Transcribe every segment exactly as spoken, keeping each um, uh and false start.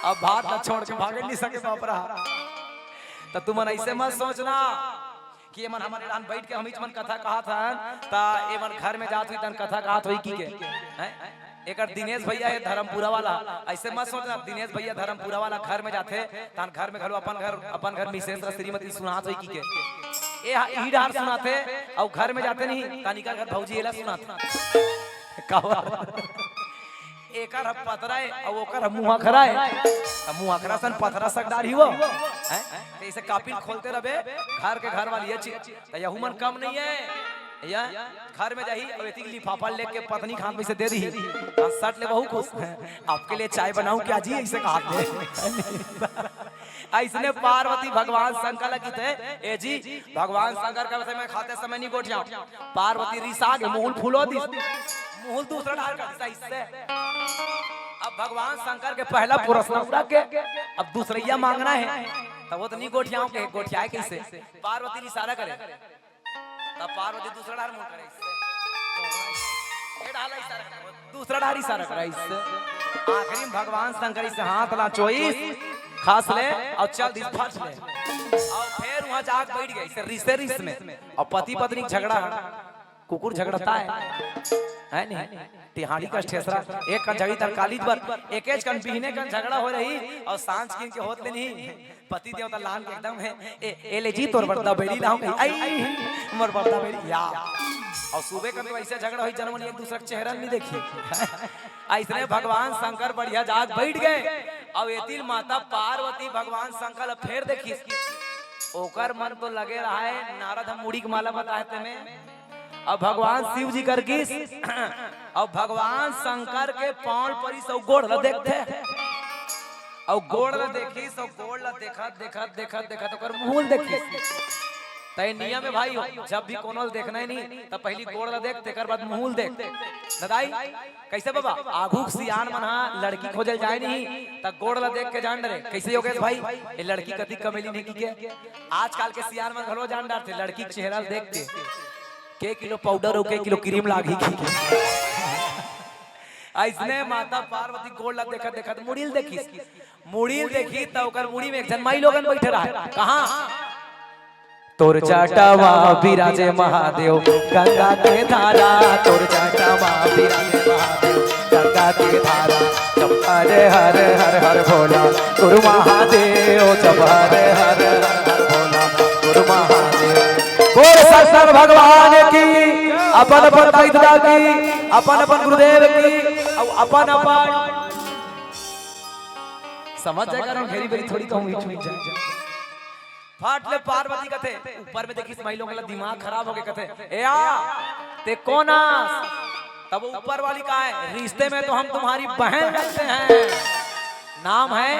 अब भात ला छोड़ के भागे नहीं सके बापरा। त तुमन ऐसे मत सोचना कि एमन हमर एलान बैठ के हमीच मन कथा कहत हन, त एमन घर में जात हुई तन कथा कहत होई की के, हैं? एकर दिनेश भैया हे धर्मपुरा वाला, ऐसे मत सोचना, दिनेश भैया धर्मपुरा वाला घर में जाथे, तन घर में घलो अपन घर, अपन घर मिसेस ला श्रीमती सुनात होई की के। ए हा, इही डहार सुनाथे, अउ घर में जाथे नहीं, तनिकर घर भौजी एला सुनाथे। काबर? एकर ह पतरा हे, अउ ओकर ह मुहाखरा हे। त मुहाखरा सन पतरा सकदार ही वो। हैं? त इसे कापिल खोलते रहे, घर के घर वाली अच्छी। त यहू मन कम नहीं है। या घर में जाही, अउ एतिक लिफाफा लेके पत्नी के हाथ में से दे दी। त सट ले बहू खुश। आपके लिए चाय बनाऊं क्या जी? ऐसे कहा दे। ऐसने पार्वती भगवान शंकर ला किथे, ए जी, भगवान शंकर का वैसे मैं खाते समय नहीं गोठियाऊं। पार्वती रिसा के मुंह फुलो दिस, मुंह दूसरा डहार कर दिस, इससे। अब भगवान शंकर के पहला प्रश्न पूरा के, अब दूसरैया मांगना है, तब वो तो नहीं गोठियाऊं के, गोठियाए कैसे? पार्वती इशारा करे, तब पार्वती दूसरा डहार मुंह करे, इससे। ये डहार इशारा करे, दूसरा डहार इशारा करे, इससे। आखिरी में भगवान शंकर इसे हाथ ला चोइस, खास ले, अउ चल दिस फट ले। अउ फिर वहां जाके बैठ गए, इसे रिश्ते रिश्ते में। अउ पति पत्नी के झगड़ा, कुकुर झगड़ता है, है नहीं? तिहाड़ी का ठेसरा, एक कन झगड़ी तर कालीज बर, एकेच कन बिहने कन झगड़ा हो रही, अउ सांझ किन के होत ले नहीं, पति देवता लान के एकदम है, ए, ए ले जी तोर बरदा बेड़ी लाऊं कहीं, आई, मोर बरदा बेड़ी, या। अउ सुबह कन तो ऐसे झगड़ा होई, जनमन एक दूसरे के चेहरा नहीं देखी। ऐसने भगवान शंकर बढ़िया जाग बैठ गए, अउ एतिल माता पार्वती भगवान शंकर ला फेर देखिस, ओकर मन तो लगे रहा है, नारद हम मुड़ी के माला बताए ते में। अब भगवान शिव जी कर गिस, अब भगवान शंकर के पांव परिस अउ गोड़ ला देखथे, अउ गोड़ ला देखिस, अउ गोड़ ला देखत, देखत, देखत, देखत ओकर मुंह ल देखिस। तय नियम है भाई हो, जब भी कोनो ल देखना है नहीं, तब पहली गोड़ ला देख, तेकर बाद मुंह ल देख। दादाई, कैसे बाबा? आघू के सियान मन हा लड़की खोजल जाए नहीं, त गोड़ ला देख के जान डरे। कैसे योगेश भाई? ये लड़की कति कमेली नहीं की के? आजकल के सियान मन घलो जान डरथे, लड़की के चेहरा ल देख के, के किलो पाउडर हो, के किलो क्रीम लागी की के। ऐसने माता पार्वती गोड़ ला देखत देखत मुड़ी ल देखिस। मुड़ी ल देखी त ओकर मुड़ी में एक झन माई लोगन बैठे रहे। कहाँ? तोर चाटा मा विराजे महादेव गंगा के धारा, तोर चाटा मा विराजे महादेव गंगा के धारा। जप हरे हरे हर हर भोला गुरु महादेव, जप हरे हरे हर हर भोला गुरु महादेव। बोल शंकर भगवान की, अपन अपन दाई ददा की, अपन अपन गुरुदेव की, अउ अपन अपन समझ जाए, कारण घेरी बेरी थोड़ी कहूँ, बीच में जाए। फाट ले पार्वती कथे, ऊपर में देखिस माई लोग ला दिमाग खराब हो गए, कथे, "ए आ, ते कौन आस?" तब वो ऊपर वाली कहा है, "रिश्ते में तो हम तुम्हारी बहन लगते हैं।" नाम है,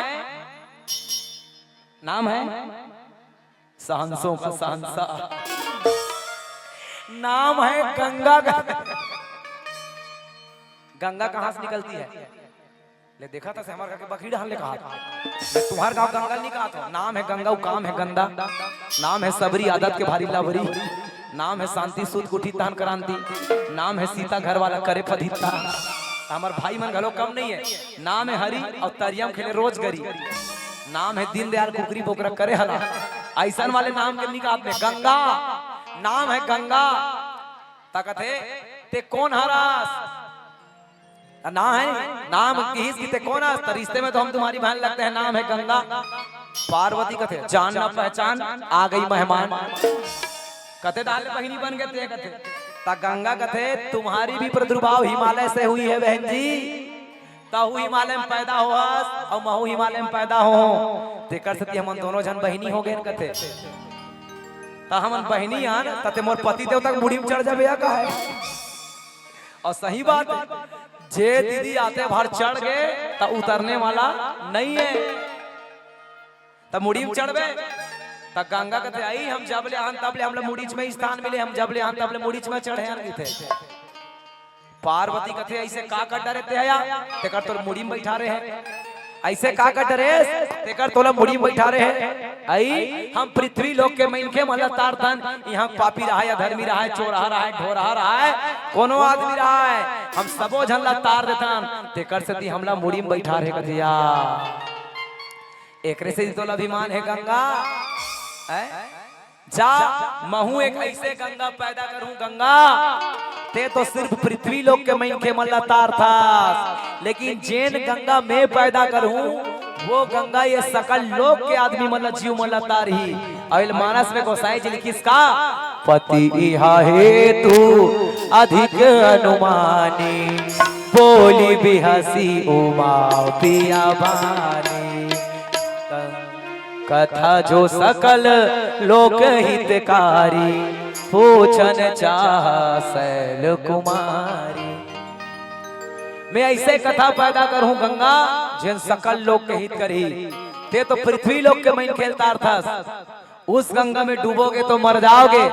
नाम है शहंसों का शहंशाह, नाम है गंगा का। गंगा कहाँ से निकलती है? ले देखा था से हमार घर के बखरी डहान ले कहा था। मैं तुम्हार गांव गंगा नहीं कहा था। नाम है गंगा, वो काम है गंदा। नाम है सबरी आदत के भारी लावरी। नाम है शांति सूत गुठी तहन क्रांति। नाम है सीता घर वाला करे फदित्ता। हमार भाई मन घलो कम नहीं है। नाम है हरी अउ तरिया म खेले रोज गरी। नाम है दीनदयाल कुकरी बोकरा करे हला। ऐसन वाले नाम के निकाल में गंगा। नाम है गंगा। त कथे, "ते कौन हरस?" त ना है, नाम किहिस कि ते कौन हरस? त रिश्ते में तो हम तुम्हारी बहन लगते हैं, नाम है गंगा। पार्वती कथे, "जान ना पहचान, आ गई मेहमान।" कथे, "डाले बहिनी बन गए ते," कथे। त गंगा कथे, "तुम्हारी भी प्रादुर्भाव हिमालय से हुई है बहन जी। तहू हिमालय में पैदा होहस अउ महू हिमालय में पैदा हो, तेकर सेती हमन दोनों झन बहिनी हो गए," कथे। त हमन बहिनी आन, त ते मोर पति देवता के मुड़ी में चढ़ जाबे या का है? अउ सही बात है, जे दीदी आते भार चढ़ गए, त उतरने वाला नहीं है। त मुड़ी में चढ़बे, त गंगा कथे, "आई, हम जब ले आन, तब ले हमला मुड़ीच में स्थान मिले, हम जब ले आन, तब ले मुड़ीच में चढ़े हन," कथे। पार्वती कथे, "ऐसे का कर डरे ते हया? तेकर तोर मुड़ी में बैठा रहे हैं।" अइसे का का डरेस? तेकर तोला मुड़ी म बइठारे हे। अई, हम पृथ्वी लोक के मनखे मन ला तारथन, इहाँ पापी रहय, अधर्मी रहय, चोरहा रहय, ढोरहा रहय, कोनो आदमी रहय, हम सबो झन ला तार देथन, तेकर सेती हमला मुड़ी म बइठारे हे कथे या। एकरे सेती तोला अभिमान हे गंगा, हैं? जा, महूं एक अइसे गंगा पैदा करहूं, गंगा, तें तो सिर्फ पृथ्वी लोक के मनखे मन ला तारथस, लेकिन जेन गंगा मैं पैदा करहूं, वो गंगा ये सकल लोक के आदमी मन ला, जीव मन ला तारही। अउ एला मानस में गोसाई जी लिखिस का, पति इहा हेतु अधिक अनुमानी, बोली बिहसी उमा पिया बानी। कथा जो सकल लोक हितकारी, पूछन चाह शैल कुमारी। मैं अइसे कथा पैदा करहूं गंगा, जेन सकल लोक के हित करही। तें तो पृथ्वी लोक के मनखे ल तारथस। उस गंगा में डूबोगे तो मर जाओगे,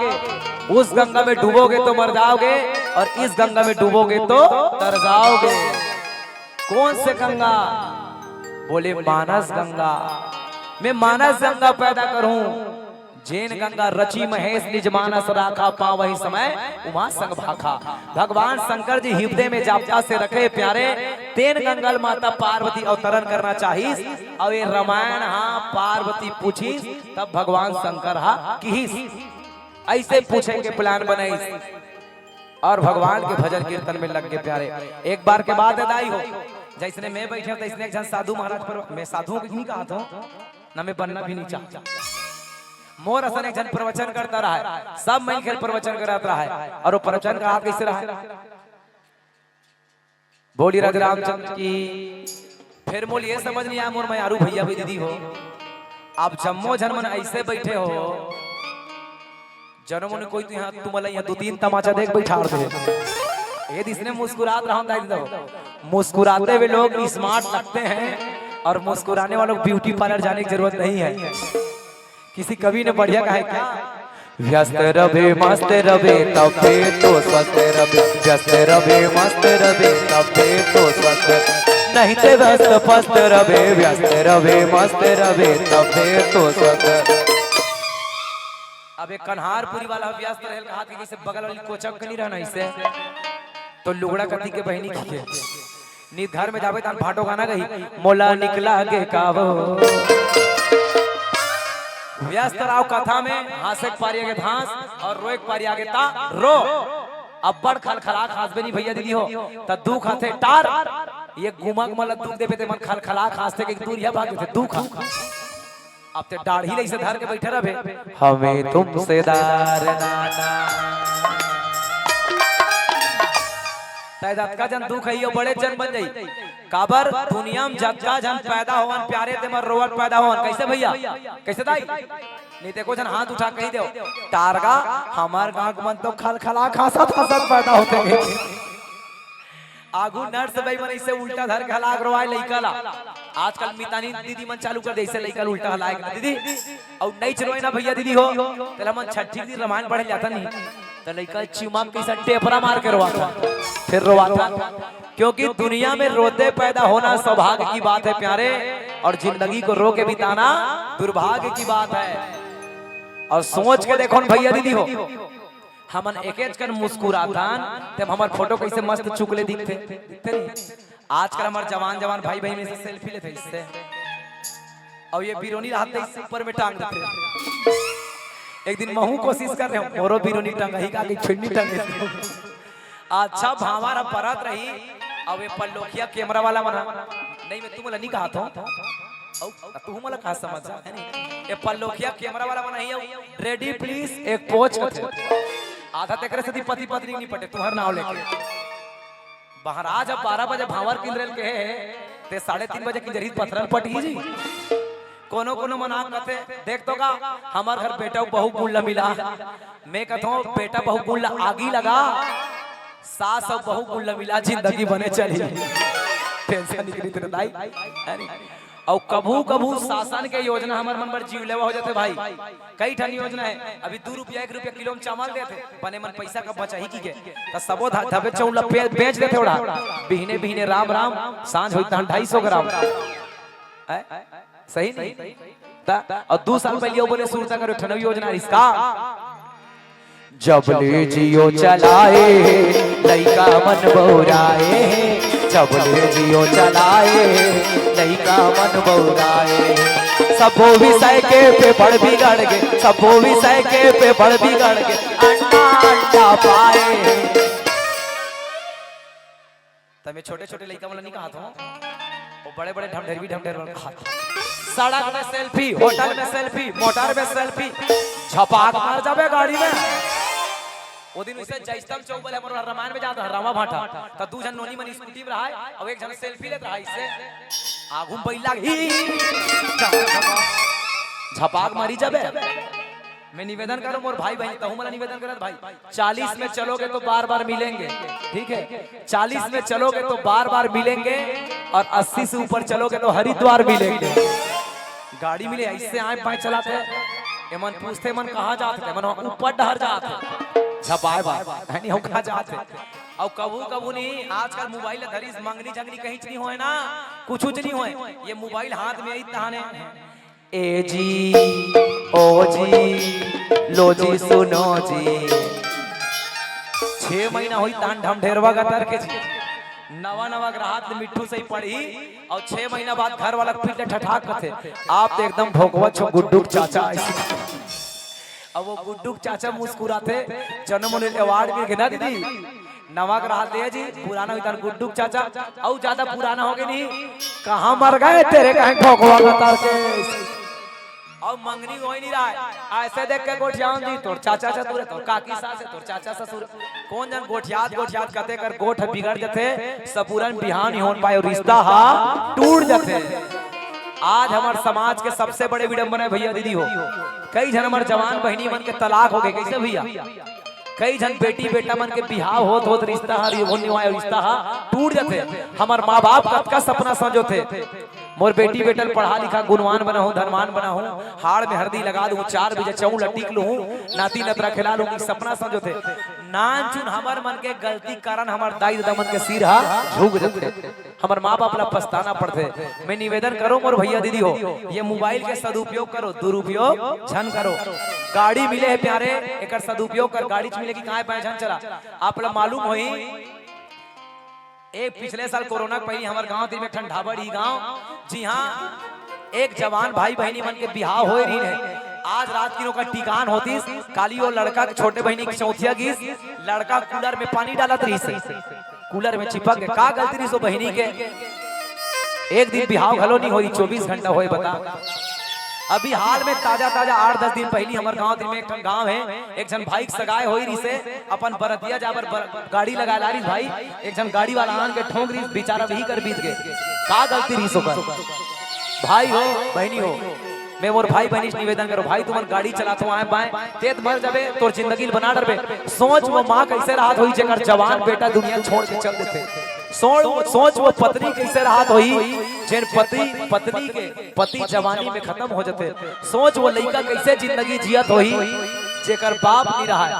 उस गंगा में डूबोगे तो मर जाओगे, और इस गंगा में डूबोगे तो तर जाओगे। कौन से गंगा? बोले, मानस गंगा। मैं मानस गंगा पैदा करहूं, जेन गंगा रचि महेश निज मानस राखा, पावहि समय उमा संग भाखा। भगवान शंकर जी हिरदय में जापता से रखे प्यारे, तेन गंगा ल माता पार्वती अवतरण करना चाहिस। अउ ये रामायण हा पार्वती पूछिस, तब भगवान शंकर हा किहिस। अइसे पूछे के plan बनाइस अउ भगवान के भजन कीर्तन में लग गे प्यारे। एक बार के बात हे दाई हो, जइसने मैं बइठे हंव, तइसने एक झन साधु महाराज पर, मैं साधु के नहीं कहत हंव, ना मैं बनना भी नहीं चाहत। मोर असन एक झन प्रवचन करता रहय, सब मनखे ल प्रवचन करत रहय, अउ वो प्रवचन करत कइसे रहय? बोली राधे रामचंद्र की। फेर मोला ये समझ नहीं आय, मोर मयारू भइया भी दीदी हो, आप जम्मो झन मन अइसे बइठे हो, जनो मन कोई तो इहाँ, तुमन ला इहाँ दू तीन तमाचा दे के बइठार दे। ये दिसने मुस्कुरात रहन दाई दीदी हो। मुस्कुराते हुए लोग smart लगते हैं और मुस्कुराने वालों को beauty parlour जाने की जरूरत नहीं है। किसी कवि ने बढ़िया कहा है क्या? व्यस्त रबे मस्त रबे तबे तो स्वस्थ रबे, व्यस्त रबे मस्त रबे तबे तो स्वस्थ, नहीं ते व्यस्त पस्त रबे, व्यस्त रबे मस्त रबे तबे तो स्वस्थ। अब एक कन्हारपुरी वाला व्यस्त रहेल कहा कि जइसे बगल वाली कोचक के नहीं रहना, अइसे तो लुगड़ा कती के बहिनी की के। नित घर में जाबे तहां भाटो गाना गही, मोला निकला गे कावो। व्यस्त रहो कथा में, हांसे के पारी आगे त हांस अउ रोए के पारी आगे त रो। अब्बड़ खलखला के हांसबे नहीं भइया दीदी हो, त दुख आथे टार। ये गुमा गुमा ला दुख देबे ते मन खलखला के हांसथे के दूरिहा भाग जथे दुख हा। अब ते डाढ़ी ल अइसे धर के बइठे रहबे, हमें तुमसे दार नाना। तैं जतका झन दुख हे, ओ बड़े झन बन जाही। काबर दुनिया में जतका झन पैदा होवन प्यारे, ते मन रोवत पैदा होवन। कइसे भइया? कइसे दाई? नहीं ते एको झन हाथ उठा कहि देव, टारगा, हमर गांव के मन तो खलखला के हांसत हांसत पैदा होथे। आगू nurse बाई मन अइसे उल्टा धर के हलाक रोवाय लइका ला। आजकल मितानी दीदी मन चालू कर दे, अइसे लइका ल उल्टा हलाय के, दीदी, अउ नइच रोय ना भइया दीदी हो, तेला मन छट्ठी के दिन रामायण पढ़े जाथन नहीं, त लइका चिमक के अइसे टेपरा मार के रोवाथन, फेर रोवाथन। क्योंकि दुनिया में रोते पैदा होना सौभाग्य की बात है प्यारे, और जिंदगी को रो के बिताना दुर्भाग्य की बात है। अउ सोच के देखो न भइया दीदी हो, हमन एकेच कन मुस्कुराथन, तेम हमर फोटो कइसे मस्त चुकले दिखथे, दिखथे नहीं? आजकल हमर जवान जवान भाई बहिन में से selfie लेथे इससे, अउ ये बिरोनी रहत हे इससे ऊपर में टांग देथे। एक दिन महूं कोशिश कर रहे हो, मोरो बिरोनी टंगही का कि छुन्नी टंगे। अच्छा भांवर ह परत रही, अउ ये पल्लोखिया camera वाला मन ह, नहीं मैं तुमन ला नहीं कहत हों, अउ तुहू मन ला का समझ जा, हे नहीं? ये पल्लोखिया camera वाला मन ह, ready please, एक pose करथे। आधा तेकरे सेती पति पत्नी नहीं पटे, तुंहर नाव लेके। महाराज अब बारह बजे भांवर किंजरे ल कहे हे, ते साढ़े तीन बजे किंजरही त पथरा ल पटही जी। कोनो कोनो मन आ कथे, देख तो का, हमर घर बेटा अउ बहू गुण ला मिला। मैं कथों, बेटा बहू गुण ला आगी लगा, सास अउ बहू गुण ला मिला, जिंदगी बने चली। Tension निकली तेरे दाई, हे नहीं? अउ कभू कभू शासन के योजना हमर मन बर जीव लेवा हो जाथे भाई। कई ठन योजना हे, अभी दू रुपया एक रुपया किलो में चावल देथे, बने मन पइसा का बचाही कहिके, त सबो धा-, धबे चाउर ला पे-, बेच देथे ओढ़ा। बिहने बिहने राम राम, सांझ होही तहन ढाई सौ ग्राम। हैं? सही नहीं? त, अउ दू साल पहिली ओ बने सुरता करे ठनवी योजना रिहिस का? जब ले जियो चलाए हे, लइका मन बउराए हे। जब ले जियो चलाए हे, लइका मन बउराए हे। सब्बो विषय के पेपर बिगड़ गे, सब्बो विषय के पेपर बिगड़ गे, अंडा अंडा पाए हे। त मैं छोटे छोटे लइका मन ला नहीं कहत हूँ, वो बड़े बड़े ढमढेरवी ढमढेरवा कहत हूँ। सड़क में सेल्फी, होटल में सेल्फी, मोटर में सेल्फी, झपाक मार जाबे गाड़ी में। वो दिन उसे जैस्तम चौक बोले, हमर रामायण में जात हन, रामा भाटा, त दू झन नोनी मन स्कूटी में रहय, अउ एक झन सेल्फी लेत रहय, इससे आगू में बैला ही झपाक मारी जाबे। मैं निवेदन करूं मोर भाई बहन, तहु मला निवेदन करत भाई, चालीस में चलोगे तो बार बार मिलेंगे, ठीक है? चालीस में चलोगे तो बार बार मिलेंगे, और अस्सी से ऊपर चलोगे तो हरिद्वार मिलेंगे। गाड़ी मिले, ऐसे आए पाए चलाते हैं। एमन पूछते, "मन कहाँ जात हे?" मन ऊपर डहर जात हे, झपाए बार, है नहीं, हम कहाँ जात हे? और कभू कभू नहीं, आजकल मोबाइल धरिस, मंगनी झंगनी कहीं नहीं होए ना, कुछ नहीं होए। ये मोबाइल हाथ में आई तहाने, ए जी, ओ जी, लो जी, सुनो जी। छह महीना होई तान ढमढेरवा गतर के जी। नवा नवा ग्राहक ले मिट्ठू सही पड़ही, अउ छह महीना बाद घर वाला पीट ले ठठाक कथे, "आप तो एकदम भोकवा छो गुड्डू के चाचा अइसे।" अब वो गुड्डू के चाचा मुस्कुराथे, "जनो मनो अवार्ड मिल गे ना दीदी।" नवा ग्राहक दे जी, पुराना होई तान गुड्डू के चाचा, अउ ज्यादा पुराना हो गे नहीं, "कहाँ मर गए तेरे कहीं भोकवा गतर के।" अउ मंगनी होई नहीं रहा है, ऐसे देख के गोठियान जी, तोर चाचा ससुर हे, तोर काकी सास हे, तोर चाचा ससुर हे। कोन जन गोठियात गोठियात कते कर गोठ बिगड़ जथे, सबूरन बिहान ही होन पाए, रिश्ता हा टूट जथे। आज हमर समाज के सबसे बड़े विडंबना हे भैया दीदी हो, कई झन हमर जवान बहिनी मन के तलाक हो गे, कइसे भैया? कई झन बेटी बेटा मन के बिहाव होत होत रिश्ता हर होने वाला रिश्ता हा टूट जथे। हमर माँ बाप कतका सपना संजोथे, मोर बेटी बेटा ल पढ़ा लिखा गुणवान बनाहूँ, धनवान बनाहूँ, हाड़ में हरदी लगा दूँ, चार बजे चौं ल टीक लूँ, नाती नतरा खिला लूँ, सपना संजोथे। नानचुन हमर मन के गलती कारण हमर दाई ददा मन के सिर हा झुक जथे। हमर माँ बाप ला पछताना पड़थे। मैं निवेदन करो मोर भैया दीदी हो, ये मोबाइल के सदुपयोग करो, दुरुपयोग झन करो। गाड़ी मिले हे प्यारे, एकर सदुपयोग कर, गाड़ी च मिले कि काय पाए झन चला। आप ला मालूम होई, एक पिछले साल कोरोना के पहिली हमर गांव तीर में एक ठन ढाबा रही गांव, जिहां एक जवान भाई बहिनी मन के बिहाव होए रहिन हे। आज रात की ओकर टिकान होतिस, काली वो लड़का के छोटे बहिनी के चौथिया गिस, लड़का कूलर में पानी डालत रहिस हे, कूलर में चिपक के। का गलती रहिस वो बहिनी के? एक दिन बिहाव घलो नहीं होई, चौबीस घंटा होए बता। अभी हाल में ताजा ताजा आठ दस दिन पहिली हमर गांव तीर में एक ठन गांव हे, एक झन भाई के सगाई होई रहिस हे, अपन बरतिया जाबर बर-, गाड़ी लगा लारिस भाई, एक झन गाड़ी वाला आन के ठोंक रहिस, बेचारा वही कर बीत गे। का गलती रहिस ओकर? भाई हो, बहिनी हो, मैं मोर भाई बहिनी से निवेदन करो, भाई तुमन गाड़ी चलात हो आए बाए, तेत मर जाबे, तोर जिंदगी ल बना डरबे। सोच वो माँ कइसे रहत होही जेकर जवान बेटा दुनिया छोड़ के चल देथे। सोच, सोच वो पत्नी कइसे रहत होही जेन पति, पत्नी के पति जवानी में खतम हो जथे। सोच वो लइका कइसे जिंदगी जियत होही जेकर बाप नी रहय।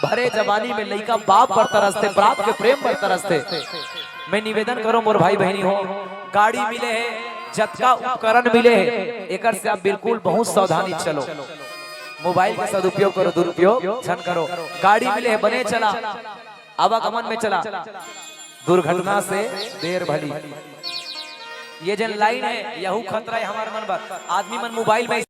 भरे जवानी में लइका बाप बर तरसथे, बाप के प्रेम बर तरसथे। मैं निवेदन करो मोर भाई बहिनी हो, गाड़ी मिले हे, जतका उपकरण मिले हे, एकर से आप बिल्कुल बहुत सावधानी चलो। मोबाइल के सदुपयोग करो, दुरुपयोग झन करो। गाड़ी मिले हे, बने चला, आवागमन में चला, दुर्घटना से देर भली। ये जेन लाइन हे, यहू खतरा हे हमर मन बर। आदमी मन मोबाइल में